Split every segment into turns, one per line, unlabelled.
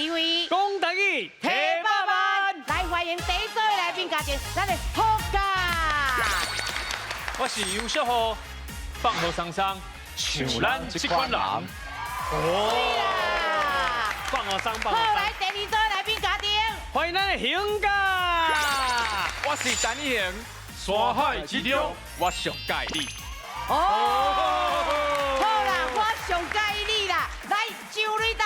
機會。
講台語，
提百萬，來歡迎第一組的來賓家庭，咱的福家。
我是游淑豪，放予桑桑，像咱這款人。
哦，放予桑，放
好，
予桑。
來第二組來賓家庭，
歡迎咱的興哥。
我是陳以行，
山海之中，
我上佮意你。
哦，好啦，我上佮意你啦，來上擂台，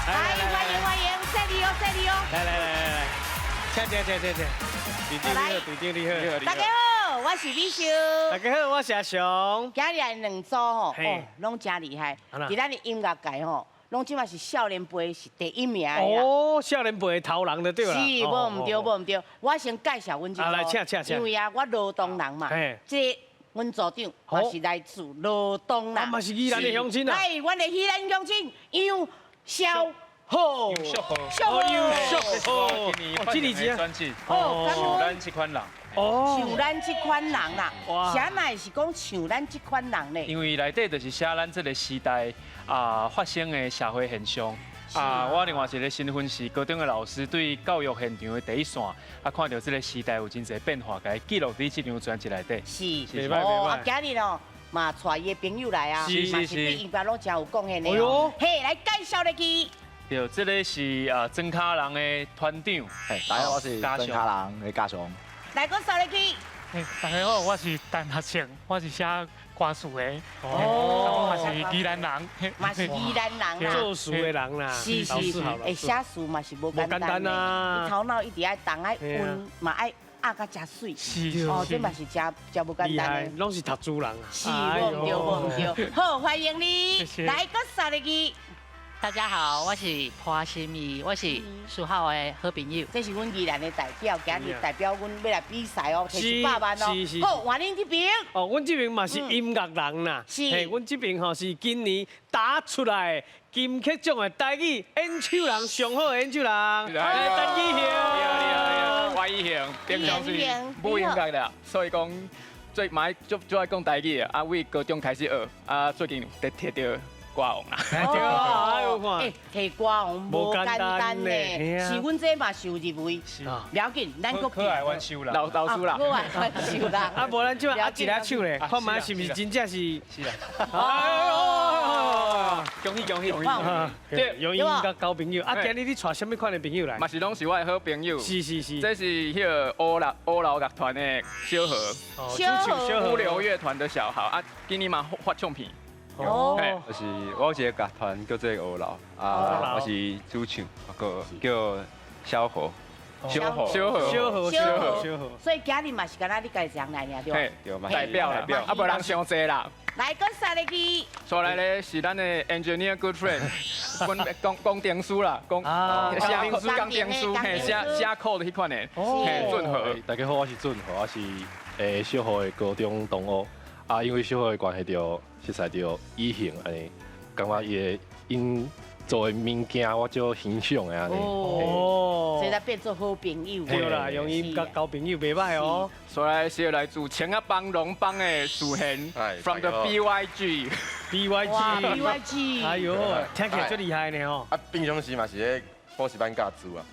來歡迎歡迎，說你哦，說你哦。
來來來來來，請請請請請，隊長你好，隊長你好。
大家好，我是美秀。
大家好，我是阿雄。
今日的兩組吼，哦，攏真厲害。佇咱的音樂界吼，攏這馬是少年輩是第一名的啦。
哦，少年輩的頭人就對啦。
是，無毋對，無毋對。我先介紹阮這
啊，來，請請請。
因為啊，我羅東人嘛，這阮組長嘛是來自羅東人。
嘛是宜蘭的鄉親啊。
來，阮的宜蘭鄉親楊蕭好。
淑豪，
淑豪，
淑豪，今年發行的專輯，
哦，
像咱這款人。
哦，
像咱這款人啦，啥來是講像咱這款人呢？
因為內底就是寫咱這個時代啊發生的社會現象啊。我另外一個身份是高中的老師，對教育現場的第一線啊，看著這個時代有真濟變化，共伊記錄佇這張專輯內底。
是，哦，啊，今日哦嘛帶伊的朋友來啊，嘛是對音樂攏真有貢獻的哦。嘿，來介紹入去。
對，這個是啊莊跤人的團長。
嘿，大家好，我是莊跤人的嘉雄。
來，閣掃入去。
大家好，我是陳學成，我是寫歌詞的。哦，我嘛是宜蘭人，
嘛是宜蘭人啦，
做詞的人啦。
是是，欸，寫詞嘛是無簡單啊。你頭腦一直愛動，愛韻嘛愛壓甲誠媠。
是
哦，這嘛是誠誠無簡單的。
攏是讀書人啊。
是，無毋對，無毋對。好，歡迎你。來，閣掃入去。
大家好，我是潘心怡，我是書豪的好朋友。
這是阮宜蘭的代表，今日代表阮欲來比賽哦，摕一百萬哦。好，換恁這邊。
哦，阮這邊嘛是音樂人啦。是。嘿，阮這邊吼是今年打出來金曲獎的台語演唱人，上好的演唱人。來，陳以行。
我以行，平常時無音樂啦，所以講最嘛足足愛講台語的。啊，為高中開始學，啊，最近得摕著歌王啦。
對啊，哎看，
欸，摕歌王無簡單呢，是阮這嘛是有入圍，不要緊，咱閣
可愛阮收啦，
老老師啦，
可愛阮收啦。
啊，無咱這擺握一下手咧，看覓是毋是真正是？
是啦。
哦，
恭喜恭喜恭
喜！
對，用音樂交朋友。啊，今日你帶啥物款的朋友來？
嘛是攏是我的好朋友。
是是是。
這是彼個烏老烏老樂團的小何，
小何，
烏流樂團的小豪啊，今年嘛發唱片。
哦，
我有一個樂團叫做烏老，啊，我是主唱，個叫小何，
小何，小何，
小何，小何，小何。
所以今日嘛是敢若你家己一人來爾對？
對，
代表代表，啊，無人傷濟啦。
來，閣三入去。
出來咧是咱的 engineer good friend，阮工程師啦，工寫工程師，嘿，寫寫 code 的彼款的，嘿，俊豪。
大家好，我是俊豪，我是小何的高中同學。啊，因為小何的關係，就熟似著以行按呢，感覺伊的𪜶做的物件，我足欣賞的按呢。
哦，
所以才變做好朋友。
對啦，用音樂交朋友袂歹哦。
所以是來自青仔幫龍幫的樹賢，from the BYG。
BYG。
BYG。
哎呦，聽起來足厲害呢吼。
啊，平常時嘛是咧補習班教書啊，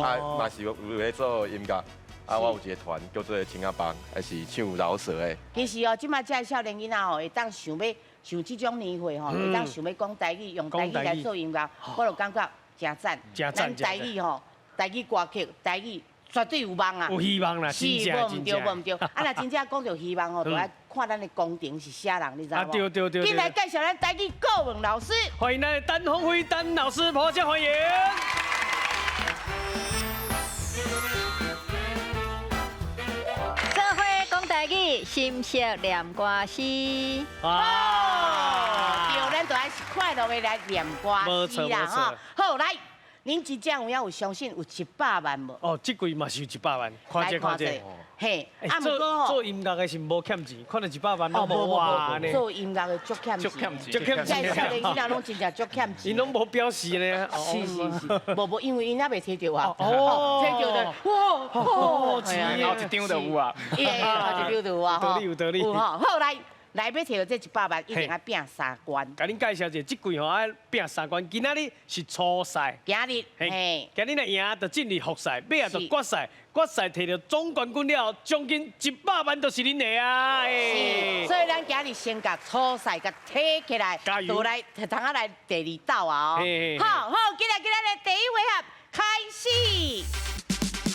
啊，嘛是有咧做音樂。啊，我有一個團叫做青仔幫，還是唱饒舌的。
其實哦，這馬這少年囡仔吼，會當想欲像這種年歲吼，會當想欲講台語，用台語來做音樂，我就感覺誠讚。咱台語吼，台語歌曲，台語絕對有望啊！
有希望啦，
是，無毋對，無毋對。啊，若真正講著希望吼，就愛看咱的工程是啥人，你知無？
啊，對對對。
緊來介紹咱台語顧問老師。
歡迎咱的陳鴻輝陳老師，拍掌歡迎。
做伙講台語，心惜念歌詩。
哦，對，咱就愛是快樂的來念歌詩啦，吼。好，來，恁真正有影有相信有一百萬無？
哦，這季嘛是有一百萬，看這看這。
嘿，啊，
做做音樂的是無欠錢，看著一百萬攏無哇呢。
做音樂的足欠錢，
足欠錢，
足欠錢。
少年囡仔攏真正足欠錢。
𪜶攏無表示呢。
是是是，無無，因為𪜶猶未摕著啊。
哦，
摕著就哇
哦，
後一張就有啊。
耶，後一張就有啊。
有道理有道理。
有吼，好來，來欲提著這100萬，一定愛拚三關。
共恁介紹一下，這季吼愛拚三關，今仔日是初賽，
今日，嘿，
今日若贏就進入複賽，尾仔就決賽，決賽提著總冠軍了後，獎金100萬就是恁的啊！
是，所以咱今日先共初賽共提起來，就來通仔來第二鬥啊！哦，好好，今日今日的第一回合開始。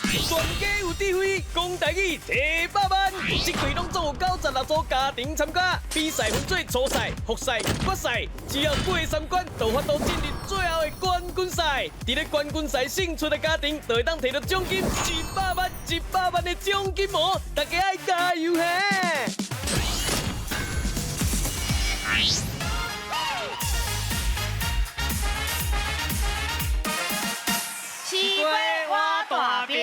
全家有智慧，講台語提百萬，這季攏總有96組家庭參加，比賽分做初賽、複賽、決賽，只要過三關，就有法度進入最後的冠軍賽。佇咧冠軍賽勝出的家庭，就會當提著獎金100萬、100萬的獎金哦！大家愛加油嘿！
西瓜挖大饼。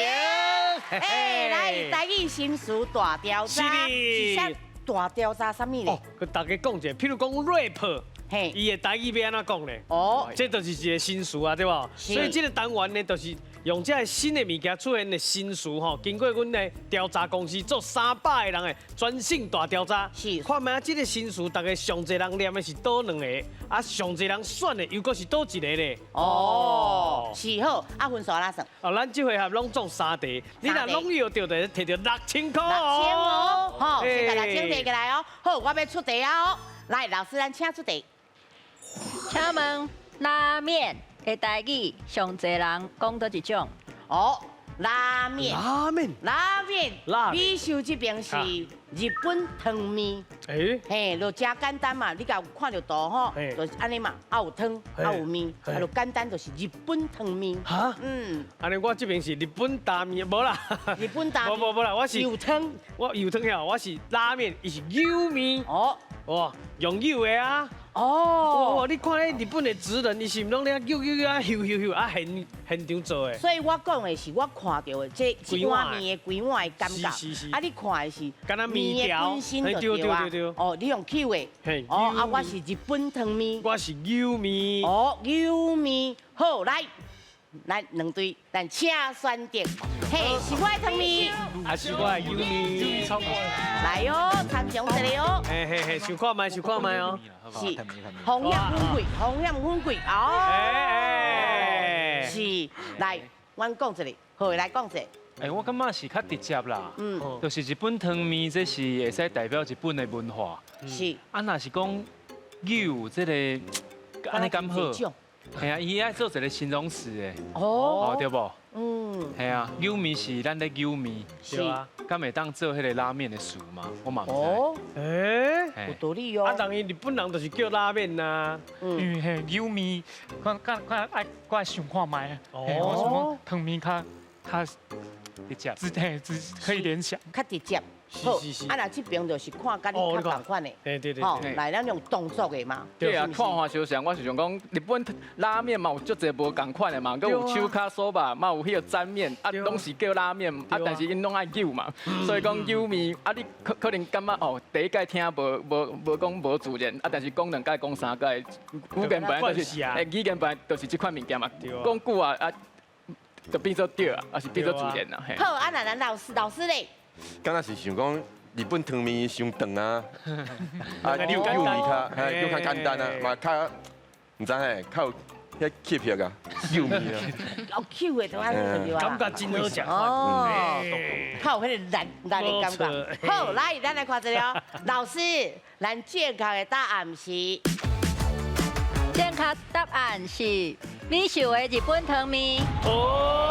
哎，來台語新詞大調查，是啥大調查？啥物咧？
哦，佮大家講一下，譬如講 rap，嘿，伊的台語欲按怎講咧？哦，這就是一個新詞啊，對無？所以這個單元呢，就是用這個新的物件出現的新詞吼，經過阮的調查公司做300個人的全省大調查，是看覓這個新詞，大家上濟人念的是佗兩个，啊，上濟人選的又閣是佗一个咧？
哦，是好，啊分數按怎算？
哦，咱這回合攏總3題，你若攏有著，就提著6000箍
哦。6000哦，好，先共6000提起來哦。好，我欲出題啊哦。來，老師，咱請出題。
請問拉麵的台語上濟人講佗一種？
哦，拉麵。
拉麵。
拉麵。美秀這邊是日本湯麵。欸，嘿，就誠簡單嘛，你共有看著圖吼，就是按呢嘛，啊有湯，啊有麵，啊就簡單，就是日本湯麵。
哈？嗯。按呢我這邊是日本大麵，無啦。
日本大麵。
無無無啦，我是
油湯。
我油湯遐，我是拉麵，伊是油麵。
哦。
哇，用油的啊！
哦，
哇，你看彼日本的職人，伊是毋攏咧揪揪啊，揪揪揪啊，現現場做的。
所以我講的是我看著的這這碗麵的規碗的感覺。啊，你看的是
麵的
本身就對啊。哦，你用 Q 的。哦，啊，我是日本湯麵。
我是油麵。
哦，油麵，好，來，來兩隊，咱請選擇。嘿，是我的湯麵，
還是我的油麵？
來哦，參詳一下哦。
嘿嘿嘿，想看覓，想看覓哦。
是，風險富貴，風險富貴哦。是，來，阮講一下，好，來講一下。
欸，我感覺是較直接啦，就是日本湯麵，這是會使代表日本的文化。
是。
啊，若是講油這個，按呢敢好？係啊，伊愛做一個形容詞的。哦，對無？嗯，係啊，油麵是咱咧油麵，
是
啊，敢會當做彼個拉麵的詞嗎？我嘛毋知。
哦，欸，有道理哦。
啊，當伊日本人就是叫拉麵呐。
因為嘿油麵，我我愛我愛想看覓啊。哦。我想講湯麵較較
直接，
嘿，可以聯想。
較直接。好，啊，若這邊就是看佮你較仝款的，
對對對，
吼，來咱用動作的嘛。
對啊，看法相像，我是想講，日本拉麵嘛有足濟無仝款的嘛，閣有手跤蕎麥，嘛有彼個沾麵，啊，攏是叫拉麵，啊，但是𪜶攏愛搝嘛，所以講搝麵，啊，你可可能感覺哦，第一擺聽無無無講無自然，啊，但是講兩擺講三擺，語言本來就是，欸，語言本來就是這款物件嘛，講久啊啊，就變做對啊，抑是變做自然啦。
好，啊，那咱老師老師咧。
敢若是想講日本湯麵傷長啊，啊，搝搝麵較，嘿，搝較簡單啊，嘛較毋知嘿，較有彼吸血啊，搝麵啊。
哦，搝的就按呢對啊。
感覺真好食。
哦，較有彼個力力的感覺。好，來，咱來看一下哦，老師，咱正確的答案是？
正確答案是美秀的日本湯麵。
哦。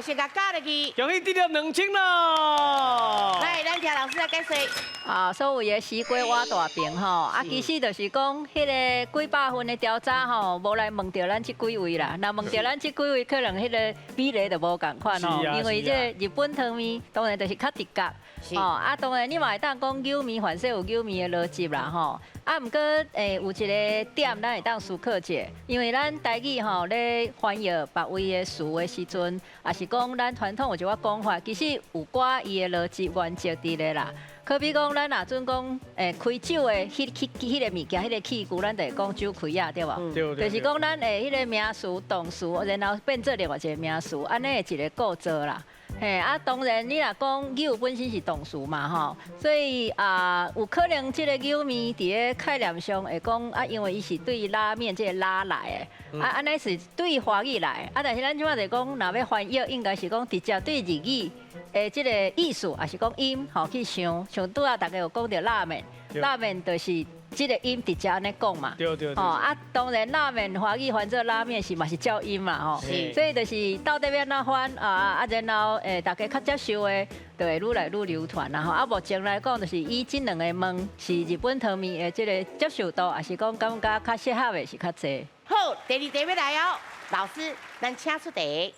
先共加入去，
恭喜得著2000咯！
來，咱聽老師來解說。
啊，所謂的西瓜挖大饼吼，啊，其實就是講彼個幾百份的調查吼，無來問著咱這幾位啦。若問著咱這幾位，可能彼個比例就無仝款吼。因為這日本湯麵當然就是較直接，吼啊，當然你嘛會當講搝麵，凡勢有搝麵的邏輯啦吼。啊，毋過欸有一個點，咱會當思考一下，因為咱台語吼咧翻譯別位的詞的時陣，也是講咱傳統有一寡講法，其實有寡伊的邏輯原則佇咧啦。可比講，咱若準講，欸，開酒的彼彼彼个物件，彼個器具，咱就會講酒開仔，對無？
對。
就是講咱的彼個名詞、動詞，然後變做另外一個名詞，按呢的一個構造啦。嘿啊，當然你若講搝本身是動詞嘛吼，所以啊有可能這个搝麵佇咧概念上會講啊，因為伊是對拉麵這个拉來的，啊按呢是對華語來，啊但是咱這擺就講，若欲翻譯，應該是講直接對日語的這个意思，抑是講音吼去想，像拄仔大家有講著拉麵，拉麵就是這个音直接按呢講嘛，
對對。
哦啊，當然拉麵華語翻做拉麵是嘛是照音嘛吼，所以就是到底欲按怎翻啊啊，然後大家較接受的，就會愈來愈流傳啦吼。啊，目前來講，就是以這兩个問是日本湯麵的這个接受度，抑是講感覺較適合的是較濟。
好，第二題欲來哦，老師，咱請出題。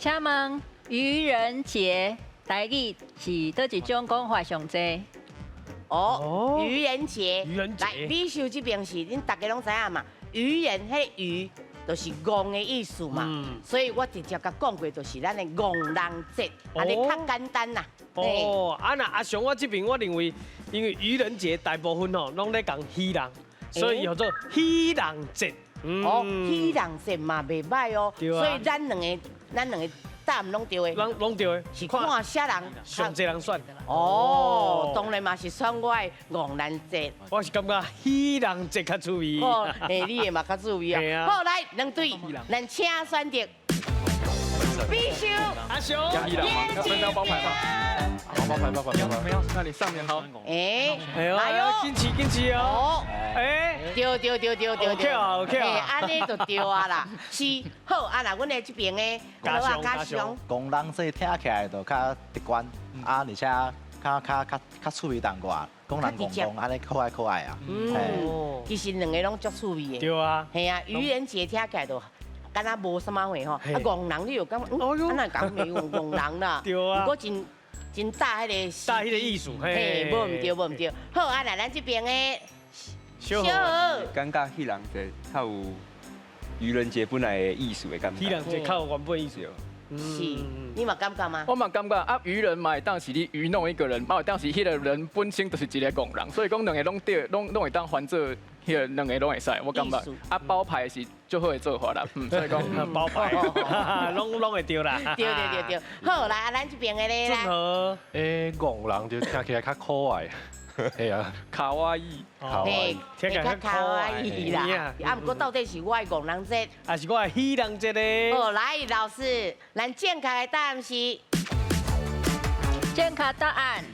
請問愚人節台語是佗一種講法上濟？
哦，愚人節，
愚人節，
來，美秀這邊是恁大家攏知影嘛？愚人彼个愚就是戇的意思嘛，所以我直接共講過，就是咱的戇人節，按呢較簡單啦。
哦，啊那阿雄我這邊我認為，因為愚人節大部分吼攏咧講魚人，所以叫做魚人節。
哦，魚人節嘛袂䆀哦，所以咱兩個。答案攏對的，
攏對的，
是看啥人
上濟人選。
哦，當然嘛是選我的戇人節。
我是感覺魚人節較趣味。
哦，嘿，你的嘛較趣味啊。好，來兩隊，咱請選擇。必修。
阿雄，
分到包牌嗎？
包牌，包牌，包牌。
沒有，那裡上面好。
哎，
哎呦，堅持堅持哦。哎，
對對對對對對。
OK 啊 OK 啊，
按呢就對啊啦。是，好啊，那阮的這邊的，
加上加上。
戇人節聽起來就較直觀，啊，而且較較較較趣味淡薄，講人戇戇按呢可愛可愛啊。
嗯，其實兩個攏足趣味的。
對啊。
係啊，愚人節聽起來就。敢若無啥物貨吼，啊戇人你又感覺，啊哪會講沒戇戇人啦？
對啊。
毋過真真大彼个，
大彼个意思，
嘿，無毋對，無毋對。好，啊來咱這邊的
小
何，
感覺彼人節較有愚人節本來的意思的感覺。
彼人節較有原本意思。
是，你嘛感覺嗎？
我嘛感覺啊，愚人嘛會當是你愚弄一個人，嘛會當是彼個人本身就是一個戇人，所以講兩个攏對，攏攏會當翻做彼个兩個攏會使，我感覺。啊，包牌是足好的做法啦，所以講
包牌，攏攏會對啦。
對對對對，好來啊，咱這邊的咧。
俊和，
欸，戇人就聽起來較可愛。係啊，
卡哇伊，
卡哇伊，
聽起來較
卡哇伊啦。啊，毋過到底是我的戇人節，
還是我的魚人節咧？
好，來老師，咱正確的答案是
正確答案，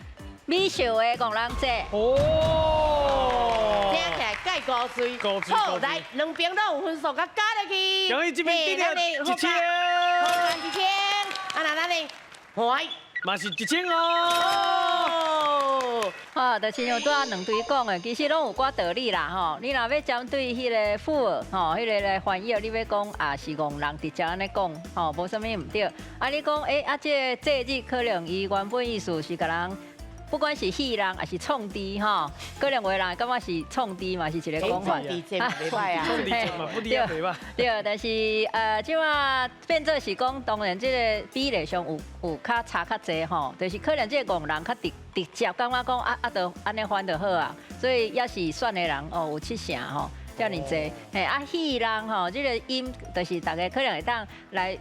美秀的戇人節。
哦，
聽起來蓋高水，好，來兩邊攏有分數，共加落去。
恭喜這邊得了一千，
好，一千。啊，那咱的歡
嘛是1000哦。
吼，就親像拄仔兩隊講的，其實攏有寡道理啦吼。你若欲針對彼个富爾吼，彼个來翻譯，你欲講也是戇人直接按呢講吼，無啥物毋對。啊，你講欸，啊，這个節日可能伊原本意思是共人，不管是戲人抑是創治吼，可能有的人會感覺是創治嘛，是一个講法。
創治節袂䆀啊，
創治節嘛不離啊袂䆀。
對，但是這馬變做是講，當然這个比例上有較差較濟吼，就是可能這个戇人較直直接感覺講啊啊，就按呢翻就好啊，所以也是選的人哦有七成吼。遮爾濟，嘿啊，戲人吼，這个音就是大家可能會當來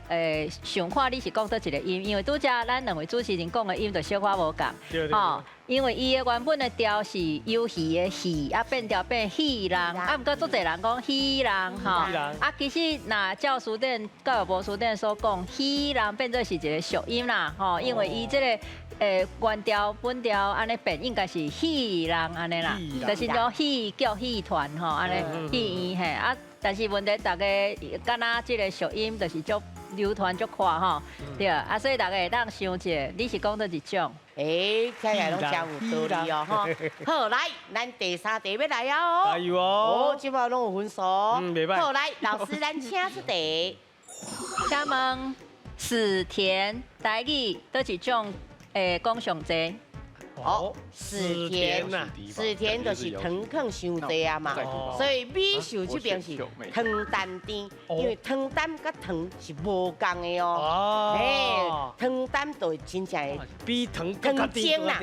想看你是講佗一个音，因為拄才咱兩位主持人講的音就小可無仝，吼，因為伊的原本的調是遊戲的戲，啊變調變戲人，啊毋過足濟人講戲人吼，啊其實若照辭典教育部辭典所講，戲人變做是一个俗音啦，吼，因為伊這个原調本調按呢變應該是戲人按呢啦，就是講戲劇戲團吼按呢戲院嘿啊，但是問題大家敢若這个俗音就是足流傳足快吼，對啊，所以大家會當想一下，你是講佗一種？
欸，聽起來攏誠有道理哦，吼。好，來，咱第三題欲來哦。
加油哦！
哦，這擺攏有分數。
嗯，袂䆀。
好，來，老師，咱請出題。
請問死田台語佗一種講上濟？
哦，死甜呐，死甜就是糖囥伤济啊嘛，所以美秀这边是糖澹甜，因为糖澹佮糖是无仝的哦。嘿，糖澹就会真正的
比糖
糖精啦，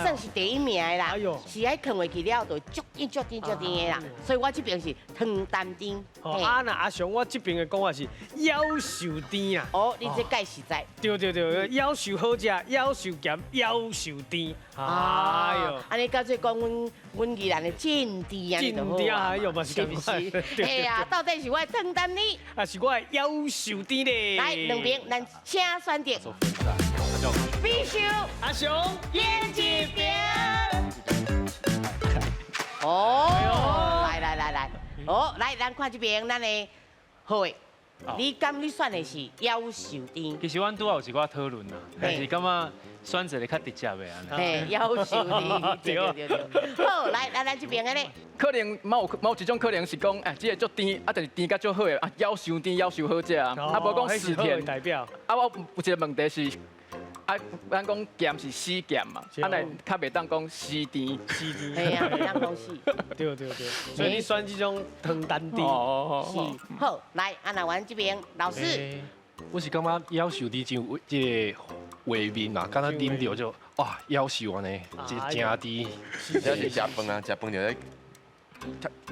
算是第一名的啦。是爱囥落去了，就足甜足甜足甜的啦。所以我这边是糖澹甜。
啊，那阿雄，我这边的讲法是夭寿甜啊。
哦，你这介实在。
对对对，夭寿好食，夭寿咸，夭寿甜。哎呦，
按呢到最讲，阮宜兰的真甜啊，
真甜啊，哎呦，嘛是仝款。
哎呀，到底是我的糖澹呢，
还是我的夭寿甜咧？
来，两边咱请选择。美秀，
阿雄，
演一边。哦，来来来来，哦，来，咱看这边，咱的好的。你敢你选的是夭寿甜？
其实阮拄仔有一寡讨论啦，但是感觉选一个较直接的按呢。
嘿，夭寿甜，对对对。好，来来来这边的咧。
可能某一种可能是讲，哎，这个足甜，啊，但是甜甲足好的，啊，夭寿甜，夭寿好食啊，啊，无讲死甜
代表。
啊，我有一个问题是。啊，咱讲咸是死咸嘛，啊，若较袂当讲死甜。
死甜。
嘿啊，袂当讲死。
对对对，所以你选这种糖澹甜。
是。好，来，啊，那阮这边老师。
我是感觉夭寿甜真有这个画面嘛，敢若啉著就哇夭寿按呢，真甜。
这是食饭啊，食饭就咧，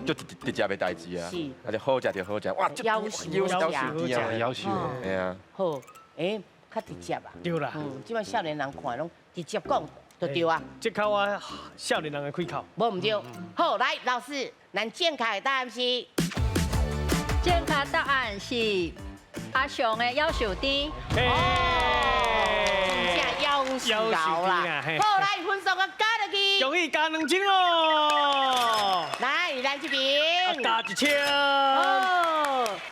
就直接的代志啊。
是。
啊，就好食就好食，哇，
夭寿
夭寿甜啊，
夭寿。
嘿啊。
好，欸。较直接啊，
对啦，
这摆少年人看拢直接讲就对啊，
这较我少年人的开口。
无毋对，好，来老师，咱正确的答案是，
正确答案是阿雄的夭寿甜。
哦，真正夭寿高啦。好，来分数我加落去，
恭喜加2000咯。
来，咱这边
加1000。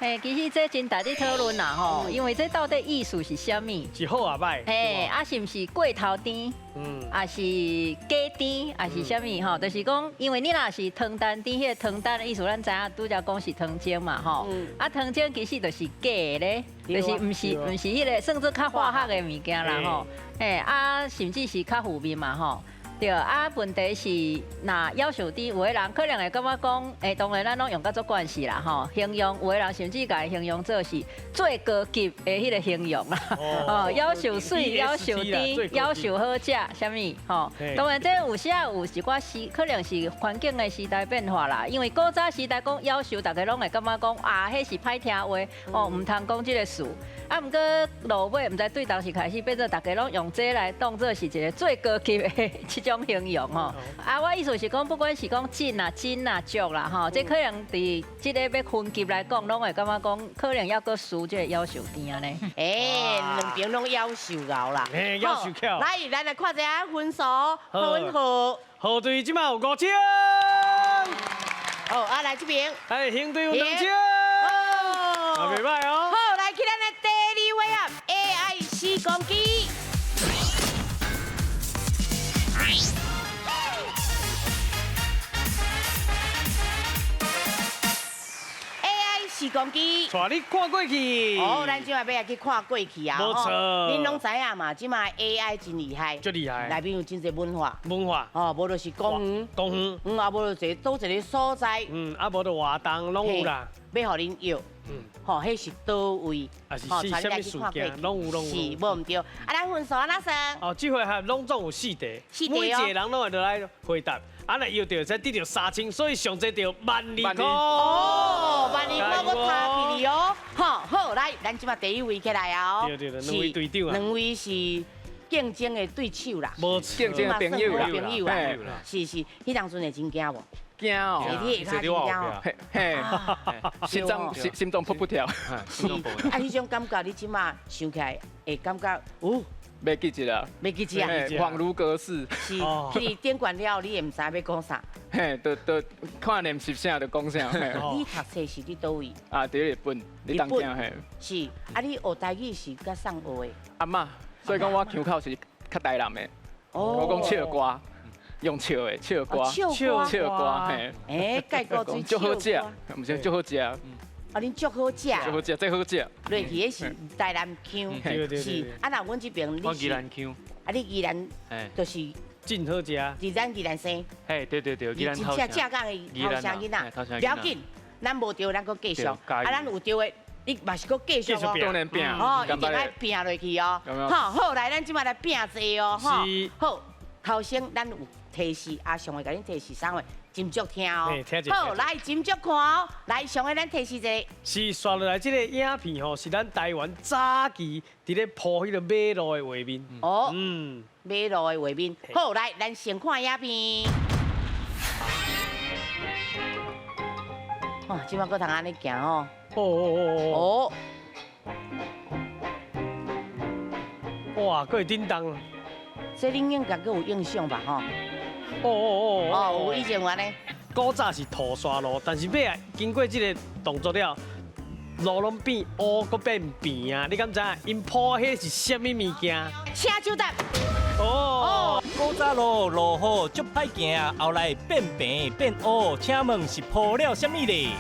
嘿，其实这真值得讨论啦吼，因为这到底意思是啥物？
是好啊歹？
嘿，啊是毋是过头甜？啊是假甜，啊是啥物吼？就是讲，因为你若是糖澹甜，彼个糖澹的意思，咱知影拄才讲是糖精嘛吼。啊，糖精其实就是假的咧，就是毋是毋是彼个算做较化学的物件啦吼。嘿，啊，甚至是较负面嘛吼。对啊，问题是，若夭寿甜，有的人可能会感觉讲，欸，当然咱拢用甲足惯势啦吼，形容有的人甚至共伊形容做是最高级的彼个形容啦，哦，夭寿媠、夭寿甜、夭寿好食，啥物吼？当然这有时啊有一寡时，可能是环境的时代变化啦，因为古早时代讲夭寿，大家拢会感觉讲啊，彼是歹听话，哦，毋通讲这个词。啊，毋过落尾，毋知对当时开始变做大家拢用这来当做是一个最高级的这种形容吼。啊，我意思是讲，不管是讲真啊、真啊、俗啦吼，这可能伫这个欲分级来讲，拢会感觉讲，可能犹阁输这个夭寿甜按呢。
欸，两边拢夭寿𠢕啦。
嘿，夭寿巧。
来，咱来看一下分数，分号。
号队这马有5000。
好，啊来这边。
哎，红队有2000。哦，袂䆀哦。
好，来去咱的第二回合 AI 时光机。AI 时光机，
带你看过去。
哦，咱这马欲来去看过去啊。
无错。
恁拢知影嘛？这马 AI 真厉害。
足厉害。
内面有真济文化。
文化。
哦，无就是公园。
公园。
啊，无就一个佗一个所在。
啊，无就活动拢有啦。
欲予恁约。吼，彼是佗位？
啊是啥物事件？拢有拢有。
是，无毋对。啊，咱分数按怎算？
哦，这回合拢总有四题，每一个人拢会落来回答。啊，若摇著才得著3000，所以上济著12000箍。
哦，12000箍阁差去哩哦。好，好，来，咱这马第一位起来哦。
对对对，两位队长啊。
两位是竞争的对手啦。
无
竞争的朋友啦。
朋友啊。是是，彼当阵会真惊无？
惊哦！
你会较惊哦？
嘿，嘿，心脏心心脏噗噗跳。
是，啊，彼种感觉你这马想起来会感觉哦，
袂记得啦，
袂记得啊，
恍如隔世。
是，去顶悬了，你会毋知欲讲啥。
嘿，就就看练习啥就讲啥。
你读册是伫佗位？
啊，伫日本，伫东京嘿。
是，啊，你学台语是佮谁学的？
阿嬷，所以讲我腔口是较台南的。我讲唱歌。用笑的笑歌，
笑
歌，嘿。
欸，盖高水
足好食，毋是足好食。
啊，恁足好食。
足好食，最好食。
落去彼是台南腔，是。啊，若阮这边
我宜兰腔。
啊，你宜兰，就是
真好食。
伫咱宜兰生。
嘿，对对对，宜兰
真正正港的头城囡仔，不要紧，咱无著，咱阁继续。啊，咱有著的，你嘛是阁继续哦。
当然拼。
哦，一定爱拼落去哦。好，好来，咱这摆来拼坐哦。好，头先咱有提示，阿上会共恁提示三位，斟酌听哦。好，来斟酌看哦。来，上个咱提示一下。
是刷落来这个影片吼，是咱台湾早期伫咧铺彼个马路的画面。
哦，马路的画面。好，来，咱先看影片。哇，这摆阁通按呢行哦。
哦哦哦哦。哇，阁会叮当。
这恁应该阁有印象吧？吼。
哦哦哦。
哦，有以前有按呢。
古早是土沙路，但是尾仔经过这个动作了，路拢变乌，阁变平啊！你敢知影？𪜶铺彼是啥物物件？
请就答。
哦。
古早路落雨足歹行，后来变平变乌，请问是铺了啥物咧？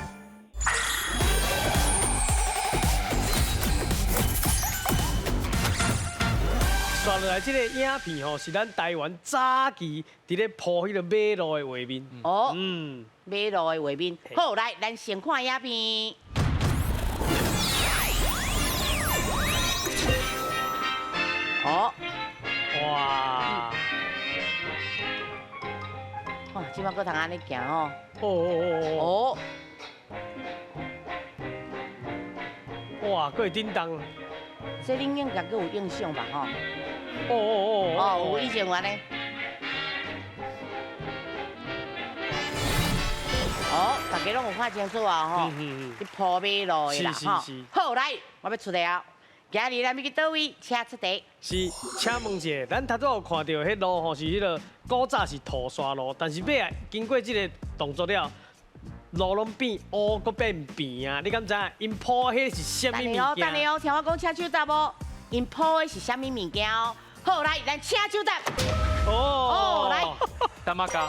刷落来这个影片吼，是咱台湾早期伫咧铺彼个马路的画面。
哦，马路的画面。好，来，咱先看影片。哦，
哇，
哇，这摆阁通按呢行哦。
哦哦哦哦。哇，阁会叮当。
这恁应该阁有印象吧？吼。
哦哦哦。
哦，有以前有按呢。哦，大家拢有看清楚啊！吼，去铺马路的啦，吼。好，来，我欲出题啊！今日咱欲去佗位，请出题。
是，请问一下，咱头拄有看到彼路吼，是彼个古早是土沙路，但是尾仔经过这个动作了，路拢变乌，阁变平啊！你敢知影？𪜶铺彼是啥物物件？
等下哦，等下哦，听我讲，请手答无？𪜶铺的是啥物物件哦？好，来，咱请手答。
哦。
哦，来。
点仔加。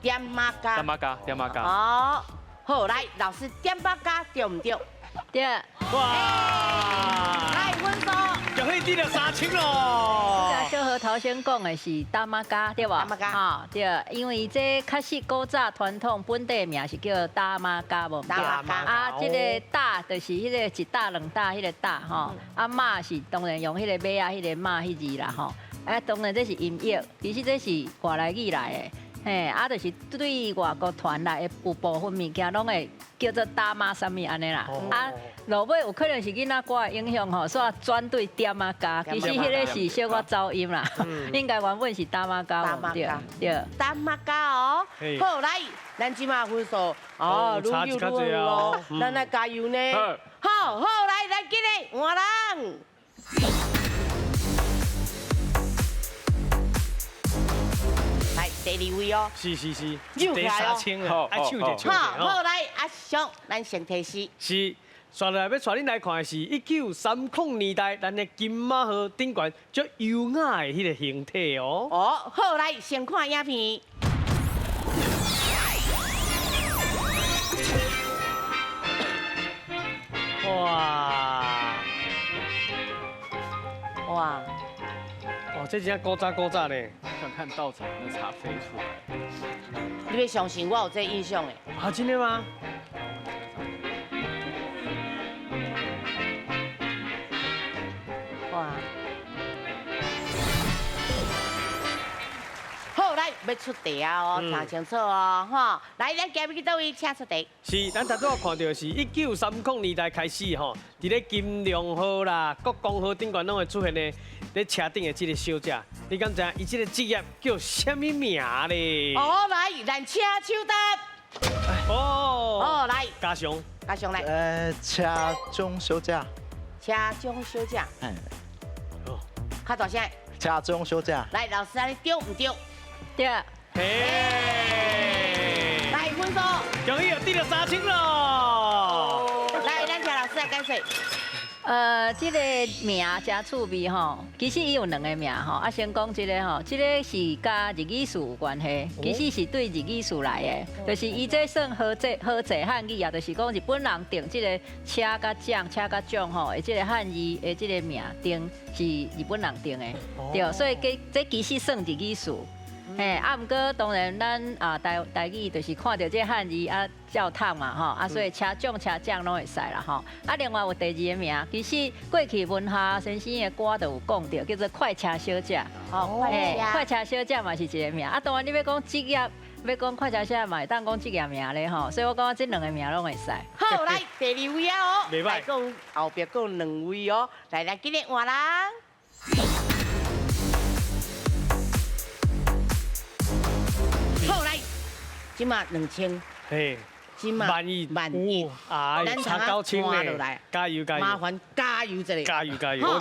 点仔加。
点仔加，点仔加。
哦，好，来，老师点仔加对毋对？
对。
哇！
来，分数。
恭喜得了3000咯。
小何头先讲的是担仔加，对无？
担仔加。
吼，对，因为这确实古早传统本地名是叫担仔加，无？
担仔加。
啊，这个担就是彼个一担两担彼个担吼，啊马是当然用彼个马仔彼个马彼字啦吼。啊，当然这是音译，其实这是外来语来的。嘿，啊，就是对外国传来的有部分物件，拢会叫做打妈啥物按呢啦。啊，落尾有可能是囡仔歌的影响吼，所以转对点仔加，其实彼个是小可走音啦。应该原本是打妈加，对对。
打妈加哦。好，来，咱这马分数哦，愈来愈好咯，咱来加油呢。好好，来，来，进来换人。第二位哦，
是是是，
第
3000啊，爱抢者抢者。
好，来阿雄，咱先提示。
是，刷落来欲带恁来看的是1930年代咱的金马号顶悬足优雅的彼个形体哦。
哦，好，来先看影片。
哇！
哇！
哦，这真正古早古早呢。
想看道场那茶飞出来。
你欲相信我有这印象的？
啊，真的吗？
哇！好，来，欲出题啊哦，听清楚哦，吼！来，咱今日去佗位，请出题。
是，咱头拄仔看到是1930年代开始吼，伫咧金龙号啦、国光号顶悬拢会出现的，咧车顶的这个小姐，你敢知影伊这个职业叫啥物名咧？
哦，来，咱请手答。
哦。
哦，来。
嘉祥。
嘉祥来。
车长小姐。
车长小姐。
哎。
哦。
较大声。
车长小姐。
来，老师，按呢对毋对？
对。
嘿。
来，分数。
恭喜又得了3000咯。
来，咱请老师来解释。
这个名真趣味吼，其实伊有两个名吼。啊，先讲这个吼，这个是佮日语词有关系，其实是对日语词来的，就是伊这算和制汉语啊，就是讲日本人定这个车佮奖、车佮奖吼，的这个汉字的这个名定是日本人定的，对，所以这其实算日语词。嘿，啊，毋过当然咱啊台语就是看著這漢字啊照讀嘛吼，啊所以車長車匠攏會使啦吼。啊，另外有第二个名，其實過去文夏先生的歌就有講著，叫做快車小姐。
哦，快車。
快車小姐嘛是一个名。啊，當然你欲講職業，欲講快車小姐嘛會當講職業名咧吼，所以我感覺這兩个名攏會使。
好，來第二位啊哦，來講後壁閣有兩位哦，來來，今日換人。好來，這馬2000，
嘿，
這馬
萬一
萬一，
哎，差九千咧，加油加油，
麻煩加油一下，
加油加油。
好，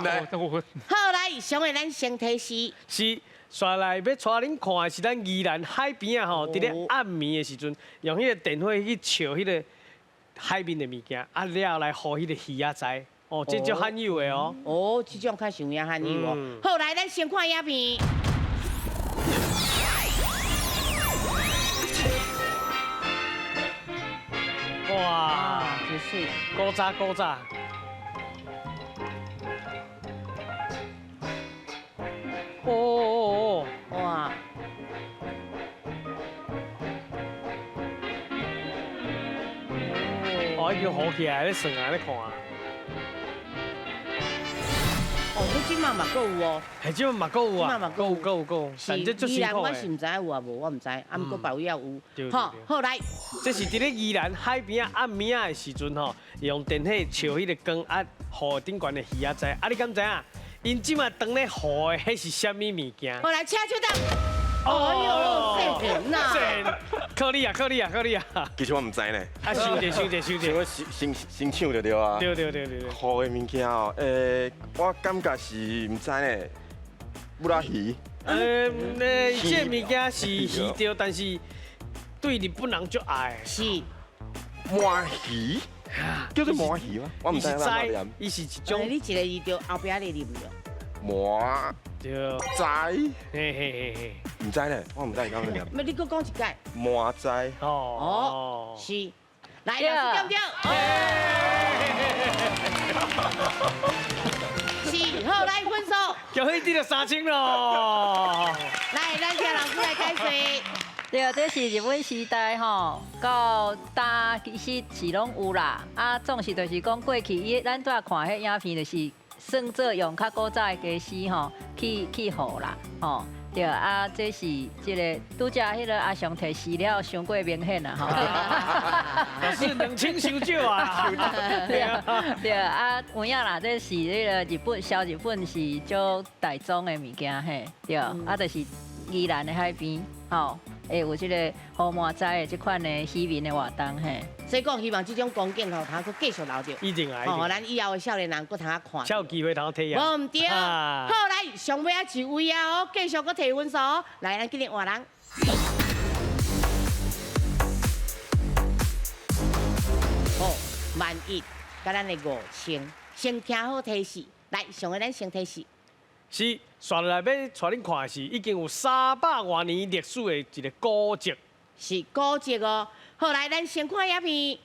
來，上個咱先提示。
是，煞來欲帶恁看的是咱宜蘭海邊啊吼，佇咧暗暝的時陣，用彼個電火去照彼個海面的物件，啊了來予彼個魚仔知，哦，這足罕有的哦。
哦，這種較上也罕有哦。好，來，咱先看影片。
哇，
真水！
古早古早。哦哦
哦！哇！
哦，已經好起來，咧算啊，咧看。
哦，這這馬嘛閣有哦。
係這馬閣有啊。閣有閣有閣有。
是，宜蘭我是毋知有啊無，我毋知，啊毋過別位也有。好，好來。
這是佇咧宜蘭海邊仔暗暝仔的時陣吼，用電火照彼个光啊，予頂懸的魚仔知。啊，你敢知影？𪜶這馬當咧予的，彼是啥物物件？
好來，請手動。哎喲，真呐！
靠你啊，靠你啊，靠你啊！
其實我毋知呢。
啊，想者想者想者。
我先先搶就對啊。
對對對對對。
予的物件哦，我感覺是毋知呢，布拉魚。
這个物件是魚對，但是對日本人足愛。
是。
鳗魚？叫做鳗魚嗎？我毋知啦。
伊是一種。
你一个字對，後壁你念著。
鳗。
對。
知。
嘿嘿嘿嘿。
毋知咧，我毋知伊講咩。
毋，你閣講一擺。
麻知。
哦。是。來，老師對毋對？是，好，來分數。
恭喜得到3000咯。
來，咱請老師來解說。
對，這是日本時代吼，到今其實是攏有啦。啊，總是就是講過去，伊咱拄仔看彼影片，就是算做用較古早的家私吼，去予啦，吼。對啊，這是這个拄才彼个阿雄提示了，傷過明顯啦吼。
老師2000傷少啊。
對對啊，有影啦，這是彼个日本小日本是足大宗的物件嘿，對，啊，就是宜蘭的海邊吼。會有這个予滿載的這款的漁民的活動嘿，
所以講希望這種光景吼，通閣繼續留著。
一定啊！
吼，咱以後的少年人閣通看。
才有機會通體驗。
無毋對。好，來上尾仔一位啊，哦，繼續閣提分數。來，咱今日換人。好，萬一佮咱的5000，先聽好提示。來，上个咱先提示。
是，煞落來欲帶恁看的是已經有300外年歷史的一个古蹟。
是古蹟哦。好，來，咱先看影片。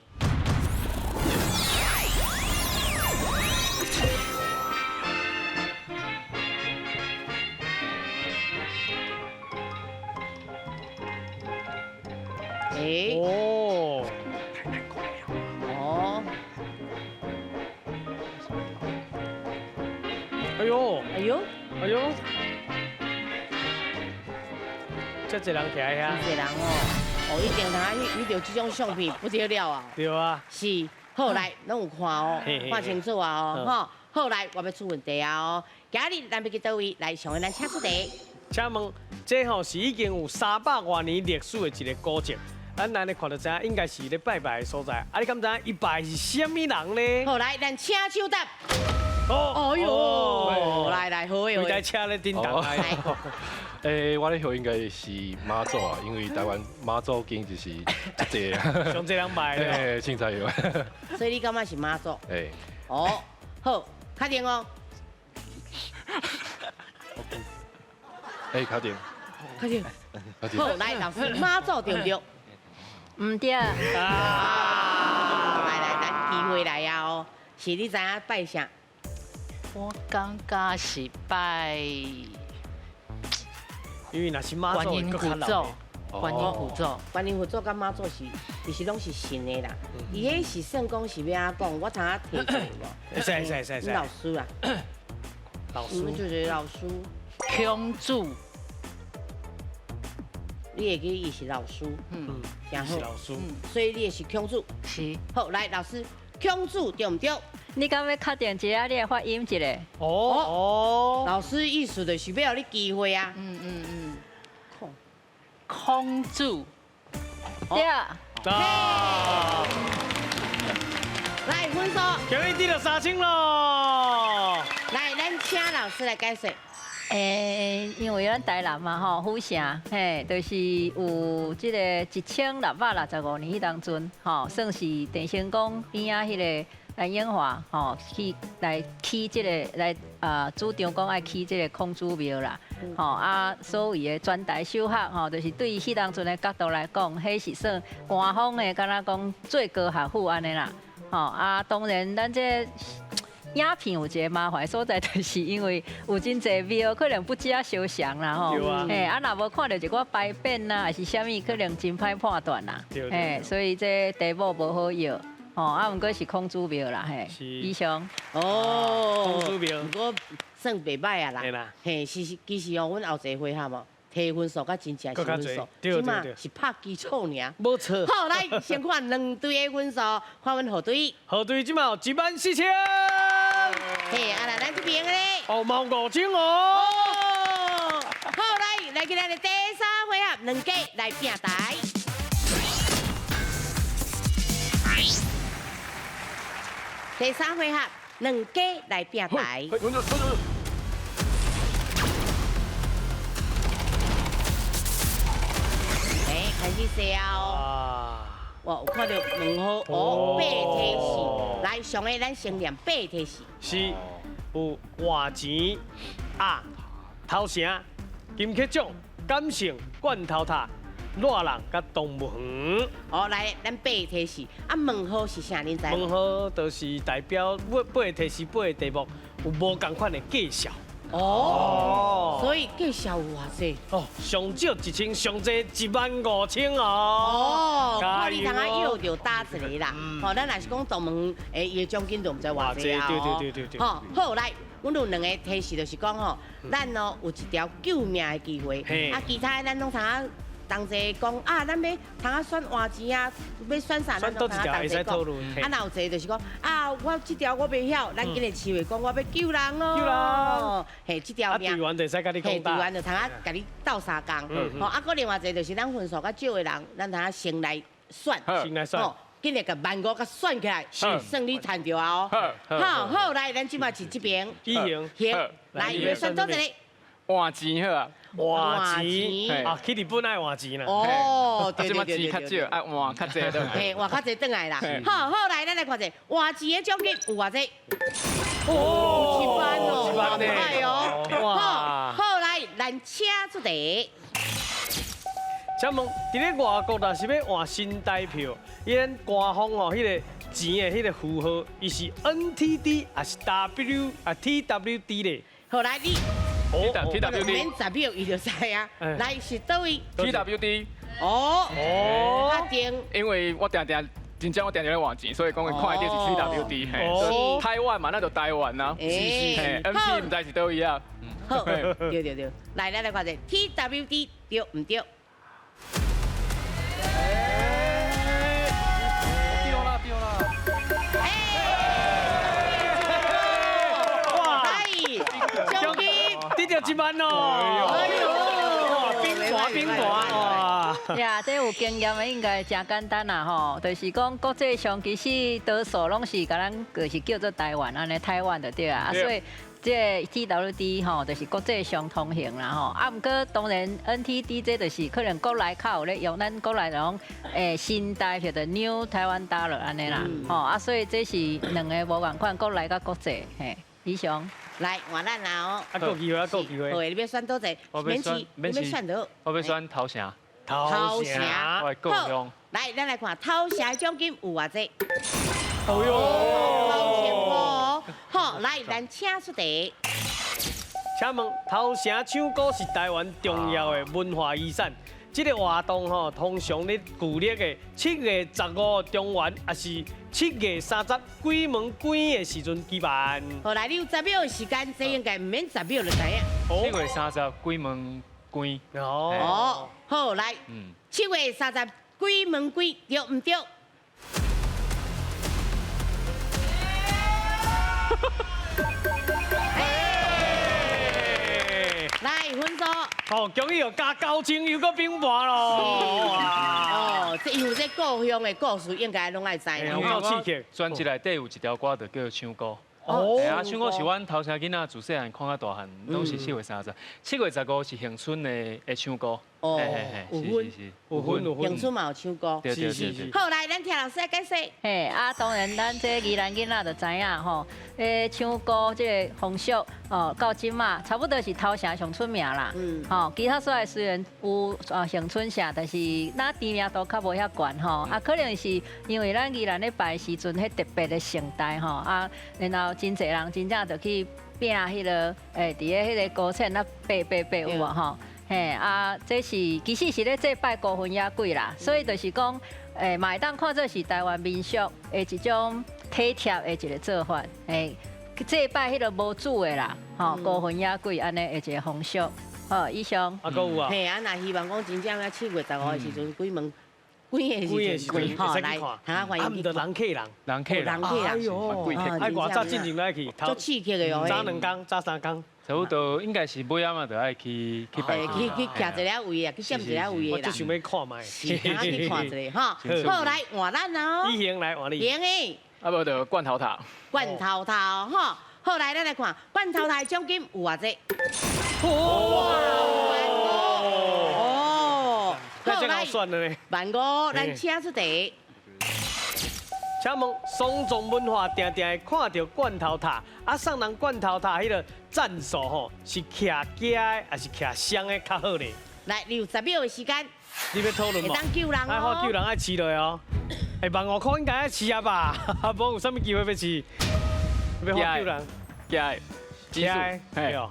欸。
哦。
哦。
哎呦。
哎呦。
哎呦。這濟人徛遐。
這濟人哦，哦，一定通翕翕著這種相片不得了啊。
對啊。
是，好來，攏有看哦，看清楚啊哦，吼，好來，我欲出問題啊哦。今日咱欲去佗位？來，上個咱請出題。
請問，這吼是已經有300外年歷史的一个古蹟，咱按呢看就知影，應該是咧拜拜的所在。啊，你敢知影伊拜是啥物人呢？
好，來，咱請手答。
哦，
哎呦，來來，好的，
規台車咧叮當。
我咧想應該是媽祖啊，因為台灣媽祖經就是這濟。
上濟人拜咧。
凊彩有。
所以你感覺是媽祖？哦，好，確定哦。
確定。
確定。好，來老師，媽祖對毋對？
毋對。
啊！來來，咱機會來啊哦，是你知影拜啥？
我感覺是拜
因为若是妈祖，
观音佛祖，观音佛祖，
观音佛祖佮妈祖是，其实拢是神的啦。伊彼是算讲是欲按怎讲？我通仔提一下无？
会使会使会使。
老师啊，
老师，
就是老师。
孔子，
你会记伊是老师，嗯，
是老师，
所以你是孔子。
是。
好，来老师，孔子对毋对？
你敢欲确定一下你的发音一下？
哦哦，
老师意思就是欲予你机会啊。
孔子，
对。
来分数，
恭喜得到3000咯。
来，咱请老师来解释。
因为咱台南嘛吼，府城，嘿，就是有这个1665年彼当阵，吼，算是郑成功边仔彼个蓝英华，吼，去来起这个来啊，主张讲爱起这个孔子庙啦，吼啊，所谓的全台首学，吼，就是对彼当阵的角度来讲，彼是算官方的，敢若讲最高学府按呢啦，吼啊，当然咱这。影片有一个麻烦所在，就是因为有真济庙可能不止啊相像啦吼，嘿，啊若无看著一寡牌匾啦，还是啥物，可能真歹判断啦，嘿，所以这题目无好药，吼，啊，毋过是孔子庙啦，嘿，以上。
哦，
孔子庙，
毋过算袂䆀啊啦，嘿，是其实哦，阮后一个回合哦，提分数佮真正是分数，这马是拍基础尔。
无错。
好，来先看两队的分数，看阮何队。
何队这马有14000。
嘿，啊来咱这边咧。
哦，嘛有5000哦。
好，来来今仔日第三回合，两家来拼台。第三回合，两家来拼台。开始写哦。哇，有看到问号哦，八提示。来，上个咱先念八提示。
是，有换钱啊，头城、金曲奖、感性、罐头塔、热人佮动物园。
哦，来，咱八提示。啊，问号是啥？您知？
问号就是代表八个提示八个题目有无仝款的介绍。
哦，所以介绍有偌济？
哦，上少1000，上济15000哦。
哦，看你通啊约著打一个啦。吼，咱若是讲动物园，伊的奖金就毋知偌济啊。
对。
吼，好来，阮有两个提示，就是讲吼，咱哦有一条救命的机会，啊，其他的咱拢通啊同齐讲啊，咱欲通啊选换钱啊，欲选啥，咱拢通啊同齐讲。啊，若有一个就是讲啊，我这条我袂晓，咱紧来市话讲，我欲救人哦。
救人。
嘿，这条命。
队员就会使佮你讲。
嘿，队员就通啊共你斗相共。吼，啊，阁另外一个就是咱分数较少的人，咱通啊先来选。
先来选。
紧来共15,000共选起来，算你趁著啊哦。好，好，来，咱这马是这边。
一行。
行，来，欲选佗一个？
换钱好啊。
换钱啊，去日本爱换钱啦。
哦，对对对
对，钱较少，爱换较济转来。
嘿，换较济转来啦。好好来，咱来看者，换钱的奖金有偌济？哦，1万哦，1万哦。好，好来，咱请出题。
请问，伫咧外国若是欲换新台票，伊咱官方哦，彼个钱的彼个符号，伊是 NTD 还是 W 啊 TWD 咧？
好来，你。
T W D，
免10秒伊就知啊。来是佗位
？T W D。
哦哦，确定。
因为我定定真正我定定咧换钱，所以讲看一定是 T W D。嘿，台湾嘛，那就台湾啊。是是。N P 毋知是佗位啊。
好，对对对。来，咱来看者 T W D 对毋对？
对啦对啦。
哇！
奖金。
得著1万哦！哎呦，冰寒冰寒哇！
呀，这有经验的应该真简单啦吼，就是讲国际上其实多数拢是共咱就是叫做台湾按呢，台湾就对啊，所以这 T W D 吼就是国际上通行啦吼。啊，毋过当然 N T D 这就是可能国内较有咧用，咱国内拢新台票的 New Taiwan Dollar 按呢啦，吼啊，所以这是两个无仝款，国内佮国际嘿。以上。
来换咱啦哦。
啊，阁有机会，啊，阁有机会。
好，你欲选佗一个？免试，你欲选佗。
我欲选头城。
头城。
我的故乡。
来，咱来看头城的奖金有偌济？
哦哟，
头城哦。好，来，咱请出题。
请问头城唱歌是台湾重要的文化遗产，这个活动吼，通常咧旧历的7月15中元，抑是7月30鬼门关的时阵举办。
好，来，你有10秒的时间，这应该毋免10秒就知影。
7月30鬼门关。
哦，好，来，7月30鬼门关，对毋对？来，分数。
哦，终于又加高清又阁平盘咯。
哦，这因为这故乡的故事应该拢爱知。
有够刺激。
专辑内底有一条歌就叫唱歌。哦，啊，唱歌是阮头城囡仔自细汉看到大汉，拢是7月30。7月15是恒春的唱歌。
哦，有分，
有分，有分。
恒春嘛有唱歌。
对对对对。
好，来，咱听老师来解释。
嘿，啊，当然咱这宜兰囡仔就知影吼，唱歌这个风俗哦，到这马差不多是头城上出名啦。吼，其他所在虽然有啊恒春城，但是咱知名度较无遐悬吼。啊，可能是因为咱宜兰咧拜时阵，彼特别的盛大吼，啊，然后真济人真正就去拼彼个，伫咧彼个高层啊爬爬爬有无吼？嘿啊，这是其实是咧祭拜孤魂野鬼啦，所以就是讲，嘛会当看做是台湾民俗的一种体贴的一个做法，祭拜彼个无主的啦，吼，孤魂野鬼按呢的一个风俗。好，以上。
啊，阁有啊。
嘿，啊，若希望讲真正啊7月15的时阵，鬼门关的时阵，吼，来，通欢迎。
啊，毋著人客人，
人客人，
人客人。
哎呦，爱偌早进前来去，
足刺激的哦。
早2工，早3工。
差不多应该是尾仔嘛，就爱去去拜。
去去徛一下位啊，去闪一下位的啦。
我就想欲看觅。
是，去看一下哈。好，来换咱哦。
以行来换你。
行的。
啊，无就罐头塔。
罐头塔吼，好，来，咱来看罐头塔的奖金有偌济？
哇！
哦，
好，来，
万五，咱请出题。
请问丧葬文化定定会看著罐头塔，啊，送人罐头塔彼个赞数吼，是徛家的还是徛双的较好咧？
来，你有10秒的时间。
你欲讨论无？
会当救人哦。
爱看救人爱饲落哦。欸，15块应该爱饲啊吧？无有啥物机会欲饲？欲看救人？
徛的，
徛的，
徛的。